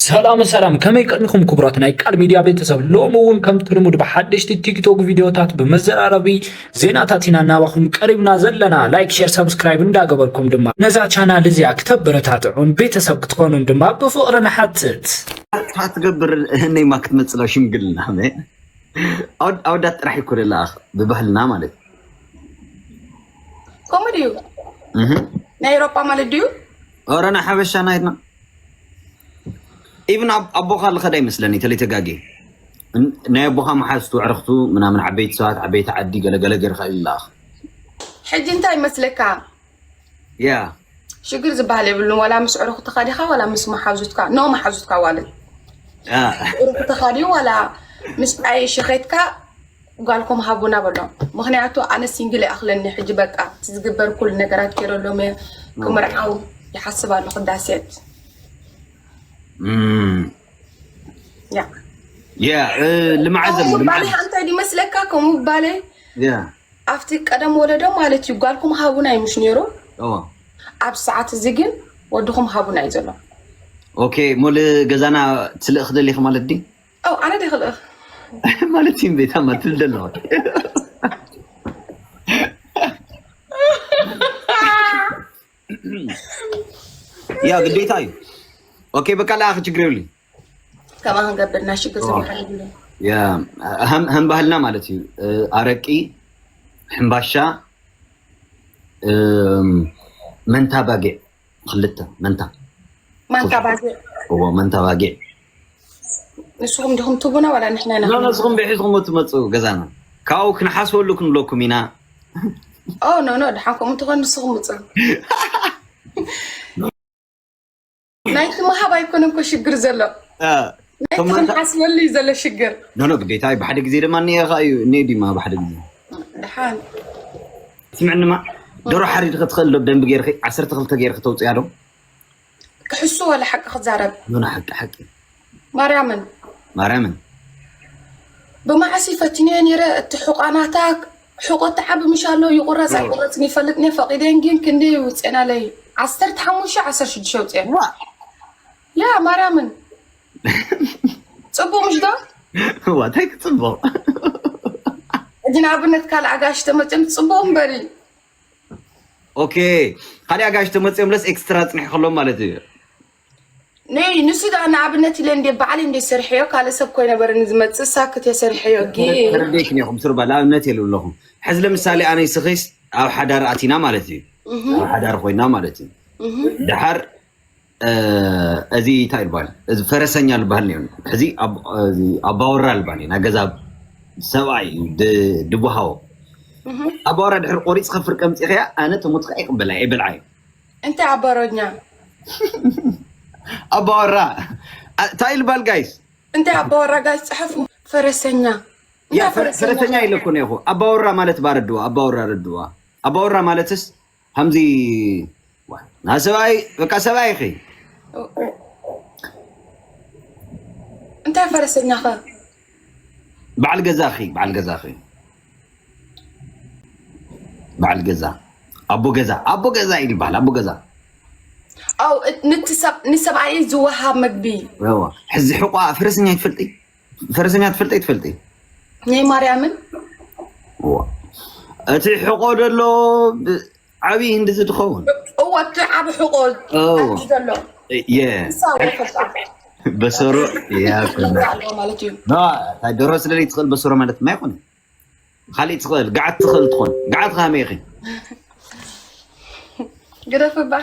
ሰላም ሰላም፣ ከመይ ቀኒኹም ክቡራት ናይ ቃል ሚድያ ቤተሰብ? ሎሚ እውን ከምቲ ልሙድ ብሓደሽቲ ቲክቶክ ቪድዮታት ብመዘራረቢ ዜናታት ኢና እናባኹም ቀሪብና ዘለና። ላይክ፣ ሼር፣ ሰብስክራይብ እንዳገበርኩም ድማ ነዛ ቻናል እዚኣ ክተበረታትዑን ቤተሰብ ክትኾኑን ድማ ብፍቕሪ ንሓትት። ትገብር እህነይማ ክትመፅላ ሽምግልና ኣወዳት ጥራሕ ይኮነ ለኣኽ ብባህልና ማለት ከምኡ ድዩ? ናይ ኤሮጳ ማለት ድዩ? ኦረና ሓበሻ ናይትና ኢብን ኣቦኻ ልኸዳ ይመስለኒ ተለይተጋጌ ናይ ኣቦኻ መሓዝቱ ዕርኽቱ ምናምን ዓበይቲ ሰባት ዓበይቲ ዓዲ ገለገለ ገርካ ኢሉ ለኣኽ ሕጂ እንታይ ይመስለካ? ያ ሽግር ዝበሃል የብሉን። ዋላ ምስ ዕርኽትኻ ዲኻ ዋላ ምስ መሓዙትካ ኖ መሓዙትካ ዋልን ዕርኽትኻ ድዩ ዋላ ምስ ዓየሽ ኸይትካ ጓልኩም ሃቡና በሎ። ምክንያቱ ኣነ ሲንግል ይኣኽለኒ ሕጂ በቃ እቲ ዝግበር ኩሉ ነገራት ገይረሎም እየ ክምርዓው ይሓስብ ኣለኹ። ዳሴት ያ ልምዓት ዘሎ ባሌ እንታይ ድመስለካ ከምኡ ባሌ ኣብቲ ቀደም ወለዶ ማለት እዩ ጓልኩም ሃቡና እዩ ምሽ ነይሩ። ኣብ ሰዓት እዚ ግን ወድኹም ሃቡና እዩ ዘሎ። ኦኬ ሞል ገዛና ትልእኽ ደሊኺ ማለት ድዩ? ኣው ኣነ ደ ክልእኽ ማለት እዩ ቤታ ማትል ደለዋ ያ ግዴታ እዩ። ኦኬ በቃ ለኣኽ ችግር የብሉኝ። ከማ ክንገብር እና ሽግር ዝበሃል የብሉን። ያ ከም ባህልና ማለት እዩ። ኣረቂ፣ ሕምባሻ፣ መንታ ባጊዕ ክልተ መንታ ማንታ ባጊዕ እዎ መንታ ባጊዕ ንስኹም ዲኹም ትቡና ዋላ ንሕና ኢና ኖ ንስኹም ብሒዝኹም ትመፁ ገዛና ካብኡ ክንሓስበሉ ክንብለኩም ኢና። ኦ ኖ ኖ ድሓን ከምኡ እንተኾን ንስኹም ምፁ። ናይቲ ምሃብ ኣይኮነን እኮ ሽግር ዘሎ ናይቲ ክንሓስበሉ እዩ ዘሎ ሽግር። ኖ ኖ ግዴታ እዩ። ብሓደ ግዜ ድማ እኒአ ከዓ እዩ እኒአ ዲማ ብሓደ ግዜ ድሓን ስምዕንማ ዶሮ ሓሪድ ክትኽእል ዶ ብደንቢ ገይርኺ ዓሰርተ ክልተ ገይርኺ ተውፅያ ዶ? ክሕሱ ወላ ሓቂ ክዛረብ ኖ ኖ ሓቂ ሓቂ ማርያምን ማርያምን ብመዓሲ ፈቲነዮ ነይረ። እቲ ሕቋናታ ሕቆ ተዓቢ ምሽ ኣሎ ይቁረፅ ኣይቁረፅን ይፈልጥኒ ፈቂደን ግን ክንደይ ውፅኤናለይ ዓሰርተ ሓሙሽተ ዓሰርተ ሽዱሽተ ውፅኤን ዋ ያ ማርያምን ፅቡቅ ምሽ ዶ ዋ እንታይ ክፅቡቅ ሕጂ ንኣብነት ካልእ ኣጋሽ ተመፅኦም ፅቡቅ እምበሪ ኦኬ ካሊእ ኣጋሽ ተመፅኦም ለስ ኤክስትራ ፅኒሕ ከሎም ማለት እዩ ነይ ንሱ ዳ ንኣብነት ኢለ እንደ ባዕሊ እንደ ሰርሐዮ ካልእ ሰብ ኮይነበረ ንዝመፅእ ሳክት የሰርሐዮ ጊ ተረዴክን ኢኹም ስርባ ንኣብነት የሉ ኣለኹም ሕዚ ለምሳሌ ኣነ ስኺስ ኣብ ሓዳር ኣቲና ማለት እዩ ኣብ ሓዳር ኮይና ማለት እዩ ድሓር እዚ እንታይ ይባል እዚ ፈረሰኛ ልባሃል ነ ሕዚ ኣባወራ ልባል ናይ ገዛ ሰብኣይ እዩ ድቡሃዎ ኣባወራ ድሕር ቆሪፅ ከፍር ቀምፂኸያ ኣነ ተሞትካ ይቅበላ ይብልዓዩ እንታይ ኣባወራኛ ኣባወራ እንታይ ልባል ጋይስ እንታይ ኣባወራ ጋይስ ፅሐፉ ፈረሰኛ ፈረሰኛ ኢለኩ ነኹ ኣባወራ ማለት ባረድዋ ኣባወራ ረድዋ ኣባወራ ማለትስ ከምዚ ና ሰብኣይ በቃ ሰብኣይ ኸ እንታይ ፈረሰኛ ኸ በዓል ገዛ ኸ በዓል ገዛ ኸ በዓል ገዛ ኣቦ ገዛ ኣቦ ገዛ ይልበሃል ኣቦ ገዛ ኣው ንሰብኣይ ዝወሃብ መግቢ ሕዚ ሕቋ ፈረሰኛ ይትፈልጢ ፈረሰኛ ትፈልጠይ ትፈልጠይ ናይ ማርያምን እቲ ሕቆ ደሎ ዓብዪ ህንድዚ ትኸውን እወ እቲ ዓብ ሕቆ ዘሎ በሰሮ ማለት እዩ እንታይ ደሮ ስለለይ ትኽእል በሰሮ ማለት ማ ይኮነ ካሊእ ትኽእል ገዓት ትኽእል ትኾን ገዓት ካመይ ኢኺ ግደፍባ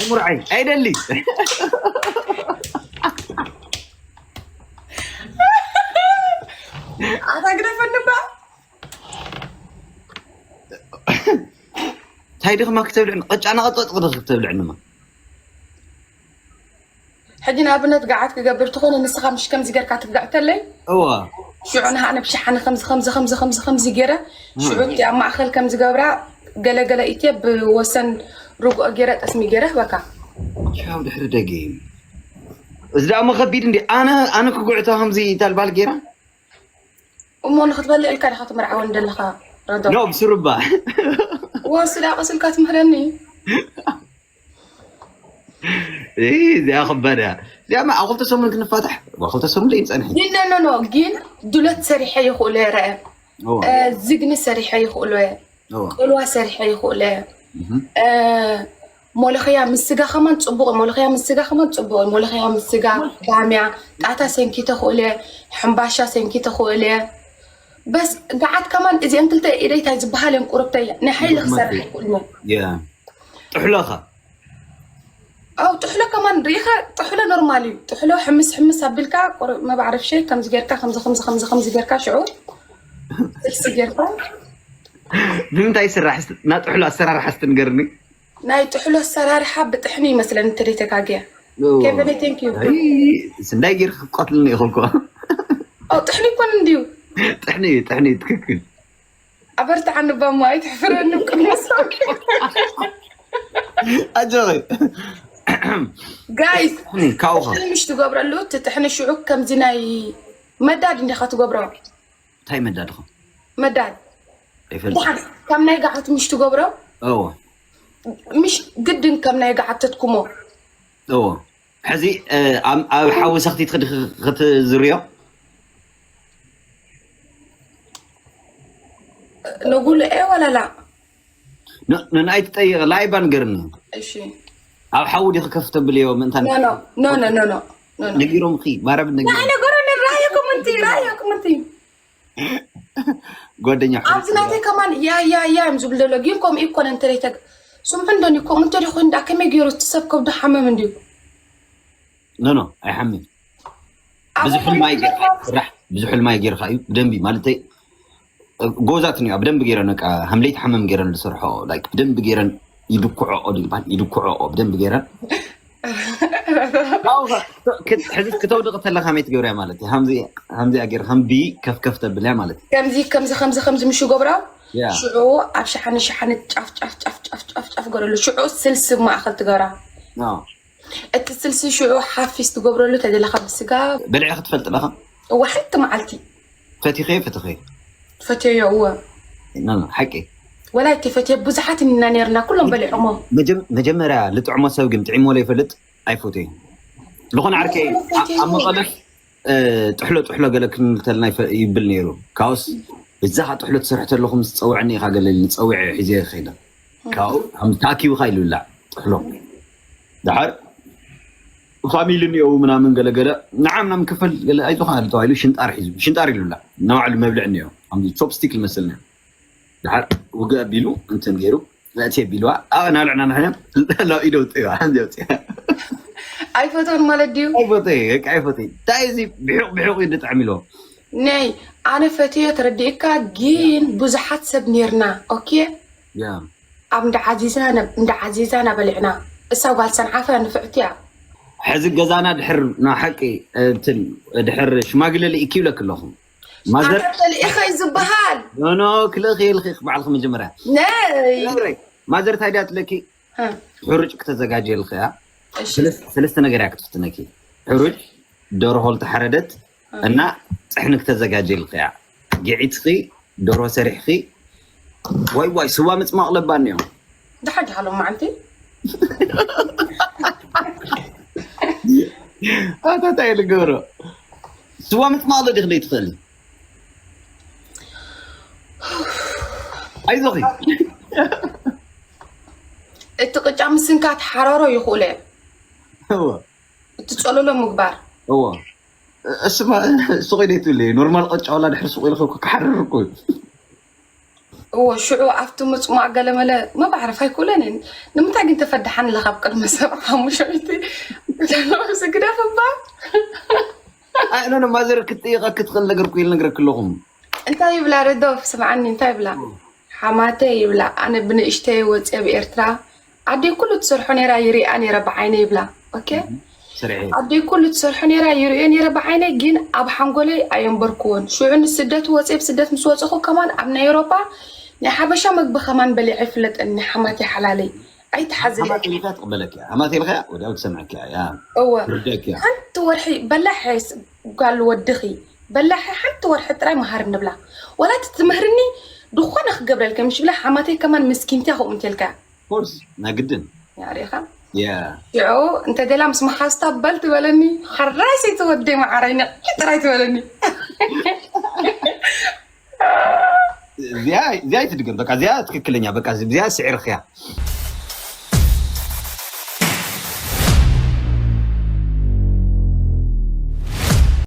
ሙርዓይ ኣይደሊ ኣታ ግደፈንባ እንታይ ድኽማ ክተብልዕኒ ቅጫ ናቐጠጥ ክትብልዕንማ ሕጂ ንኣብነት ገዓት ክገብር ትኾነ ንስኻ ምሽ ከምዚ ገርካ ትግዕ ተለይ እዋ ሽዑ ንሃ ነብ ሸሓኒ ከምዚ ከምዚ ከምዚ ከምዚ ከምዚ ገይረ ሽዑ እቲ ኣብ ማእኸል ከምዚ ገብራ ገለገለ ኢትየ ብወሰን ርግኦ ገይረ ጠስሚ ገይረ ህበካ ሻው ድሕሪ ደጊም እዚ ደኣ መኸቢድ እንዲ ኣነ ኣነ ክጉዕቶ ከምዚ ይታልባል ገይራ እሞ ንክትበልዕ ኢልካ ዲኻ ትምርዓወን ዘለኻ ረዶ ኖ ብስሩባ ወስዳ ቀስልካ ትምህረኒ እዚኣ ክበዳ እዚኣ ኣብ ክልተ ሰሙን ክንፋታሕ ክልተ ሰሙን ለይንፀንሐ ግን ኖ ኖ ግን ድሎት ሰሪሐ ይኽእሎ የረአ ዝግኒ ሰሪሐ ይኽእሎ ቆልዋ ሰሪሐ ይኽእሎ ሞለኸያ ምስ ስጋ ከማን ፅቡቕ ሞለኸያ ምስ ስጋ ከማን ፅቡቕ ሞለኸያ ምስ ስጋ ባምያ ጣታ ሰንኪ ተኽእሎ ሕምባሻ ሰንኪ ተኽእሎ በስ ገዓት ከማን እዚአን ክልተ ኢደይ ታይ ዝበሃል እየን ቁርብተይ ናይ ሓይሊ ክሰርሕ ይኽእልሞ ጥሕሎኻ ኣው ጥሕሎ ከማን ርኢኻ ጥሕሎ ኖርማል እዩ ጥሕሎ ሕምስ ሕምስ ኣቢልካ መባዕረፍሸ ከምዚ ጌርካ ከምዚ ከምዚ ከምዚ ከምዚ ጌርካ ሽዑ ጥልሲ ጌርካ ብምንታይ ይስራሕ እስቲ? እና ጥሕሎ ኣሰራርሓ እስቲ ንገርኒ ናይ ጥሕሎ ኣሰራርሓ ብጥሕኒ ይመስለኒ እንተ ተጋግየ ከበደ ቴንክ ዩ ስንዳይ ጌርክ ክትቀትልኒ ኢኹ እኮ ኣው ጥሕኒ ይኮን እንድዩ ጥሕኒ እዩ ጥሕኒ እዩ ትክክል ኣበርትዓኒ ባሞ ኣይትሕፍረኒ ቅድሚ ሰብ ኣጆኺ ጋይስ ካብኻ ምሽ ትገብረሉ ትጥሕኒ ሽዑ ከምዚ ናይ መዳድ እንዲኻ ትገብሮ እንታይ መዳድኹ መዳድ ኣይፈልጥ ድሓን ካብ ናይ ገዓት ምሽ ትገብሮ እዎ ምሽ ግድን ከም ናይ ገዓት ተትኩሞ እዎ ሕዚ ኣብ ሓዊ ሰኽቲት ክትዝርዮ ነጉሉ ኤ ወላላ ንኣይ ትጠይቕ ላይባ ንገርኒ እሺ ኣብ ሓዊ ዲ ክከፍ ተብልዮ ምእንታ ኖ ኖ ኖ ኖ ኖ ነጊሮምኺ ማረብ ነጊሮም ነገሮኒ ራእየኩም እንቲ ራእየኩም እንቲ ጓደኛ ኣብዚ ናተይ ከማን ያ ያ ያ እዮም ዝብል ዘሎ ግን ከምኡ ይኮነ እንተለይተግ ስምዑ እንደኒ ከምኡ እንተደ ኮይኑ ዳ ከመይ ገይሩ እቲ ሰብ ከብዱ ሓመም እንድዩ ኖ ኖ ኣይሓምን ብዙሕ ማይ ጌርካ ስራሕ ብዙሕ ማይ ጌርካ እዩ ብደንቢ ማለተይ ጎዛት ኒዮ ብደንብ ገይረን በቃ ሃምለይት ሓመም ገይረን ዝሰርሖ ላይክ ብደንብ ገይረን ይድኩዖኦ ድልባን ይድኩዖኦ ብደንብ ገይረን ሕዚ ክተውድቕ ተለካ መይ ትገብርያ ማለት እዩ ሃምዚኣ ገይር ሃምቢ ከፍከፍ ተብልያ ማለት እዩ ከምዚ ከምዚ ከምዚ ከምዚ ምሽ ገብራ ያ ሽዑ ኣብ ሸሓኒ ሸሓኒ ጫፍ ጫፍ ጫፍ ጫፍ ጫፍ ጫፍ ገረሉ ሽዑ ስልሲ ማእኸል ትገብራ ኖ እቲ ስልሲ ሽዑ ሓፊስ ትገብረሉ ተደለኻ ብስጋ በልዕኺ ትፈልጥ ዲኻ እዋ ሓንቲ መዓልቲ ፈቲኸዮ ፈቲኸዮ ፈትየዮ እወ ኖ ኖ ሓቂ ወላ እቲ ፈትየ ብዙሓት ኢና ነርና ኩሎም በሊዖሞ መጀም- መጀመርያ ልጥዕሞ ሰብ ግን ጥዒሞ ለይፈልጥ ኣይፈትዮ ዝኾነ ዓርከይ ኣብ መቐለስ ጥሕሎ ጥሕሎ ገለ ክንተልና ይብል ነይሩ ካውስ እዛ ካ ጥሕሎ ትሰርሕ ተለኹ ምስ ፀውዐኒ ኢኻ ገለ ንፀውዐ ሒዘ ከይደ ካብኡ ከም ተኣኪብካ ይልብላዕ ጥሕሎ ድሓር ፋሚሊ እኒኦ ምናምን ገለገለ ንዓ ምናምን ክፈል ገለ ኣይዞኻ ተባሂሉ ሽንጣር ሒዙ ሽንጣር ይልብላዕ ንባዕሉ መብልዕ እኒኦ ከምዚ ቾፕስቲክ ይመስል ነይሩ ድሓር ውግእ ኣቢሉ እንትን ገይሩ እቲ ኣቢልዋ ኣብ ናልዕና ንሕና ላብ ኢደ ውፅእዋ ሓንቲ ውፅያ ኣይፈትዎን ማለት ድዩ ኣይፈትየ በቃ ኣይፈትየ እንታይ እዚ ብሑቕ ብሑቕ እዩ ዝጥዕም ኢልዎ ነይ ኣነ ፈትዮ ተረዲእካ ግን ብዙሓት ሰብ ኔርና ኦኬ ያ ኣብ እንዳ ዓዚዛ ነብ- እንዳ ዓዚዛ ናበልዕና እሳ ጓል ሰንዓፈ ንፍዕቲ እያ ሕዚ ገዛና ድሕር ንሓቂ እንትን ድሕር ሽማግለ ልኢኪ ይብለክ ኣለኹ ማዘር ኣታ ተልኢኸ እዩ ዝበሃል ኖኖ ክልእኺ ኢልኺ ባዕልኺ መጀመርያ ነይ ነግረይ ማዘር እንታይ ድያ ትለኪ እ፣ ሕሩጭ ክተዘጋጀልኺ እያ እሺ ሰለስ- ሰለስተ ነገር እያ ክትፍትነኪ ሕሩጭ ደርሆ ልተሓረደት እና ጥሕኒ ክተዘጋጀልኺ እያ ጌዒትኺ ደርሆ ሰሪሕኺ ዋይ ዋይ ስዋ ምፅማቕ ለባኒ እዮም ደሓ ደሓሎም መዓልቲ ኣታ እንታይ ልገብሮ ስዋ ምፅማቕ ዶ ዲኺ ዘይትኽእሊ ኣይዞኺ እቲ ቅጫ ምስንካት ሓረሮ ይኽእሎ እየ እወ እቲ ፀለሎ ምግባር እወ እስማ ሱቕ ኢለ ትብለ ኖርማል ቅጫ ዋላ ድሕሪ ሱቕ ኢልኺ እኮ ክሓርር እኮ እዩ እዎ ሽዑ ኣብቲ ምፅማቕ ገለመለ መባዕረፍ ኣይክእሎን እየን ንምንታይ ግን ተፈድሓኒ ኣለኻ ኣብ ቅድሚ ሰብ ሓሙሸይቲ ዘለውዚ ግደፍ እባ ኖ ማዘር ክትጥይቐ ክትኽእል ነገር እኮ ኢል ነግረክ ኣለኹም እንታይ ይብላ ረዶፍ ስምዓኒ እንታይ ይብላ ሓማተይ ይብላ ኣነ ብንእሽተይ ወፅየ ብኤርትራ ኣደይ ኩሉ ትሰርሖ ነይራ ይሪኣ ነይረ ብዓይነ ይብላ ኦኬ ስርዒ ኣደይ ኩሉ ትሰርሖ ነይራ ይሪኦ ነይረ ብዓይነይ ግን ኣብ ሓንጎለይ ኣየንበርክዎን ሽዑ ንስደት ወፅየ ብስደት ምስ ወፅኹ ከማን ኣብ ናይ ኤውሮጳ ናይ ሓበሻ መግቢ ከማን በሊዐ ይፍለጠኒ ሓማተይ ሓላለይ ኣይትሓዝለ ሓማት ኢልካ ትቕበለክ እያ ሓማት ኢልካ ወዲያው ትሰምዐክ እያ ያ እወ ትርደክ እያ ሓንቲ ወርሒ በላሕ ጓል ወድኺ በላሕ ሓንቲ ወርሒ ጥራይ መሃር ንብላ ወላ ትምህርኒ ዝኾነ ክገብረልከ ምሽ ብላ ሓማተይ ከማን ምስኪንትያ ከምኡ እንተልካ ኮርስ ናይ ግድን ያሪኻ Yeah. ሽዑ እንተ ደላ ምስ መሓዝታ በል ትበለኒ። ሓራይ ሰይቲ ወደይ መዓረይ ንቕዒ ጥራይ ትበለኒ። እዚኣ እዚኣ ኣይትድገም። በቃ እዚኣ ትክክለኛ፣ በቃ እዚኣ ስዒርኽያ።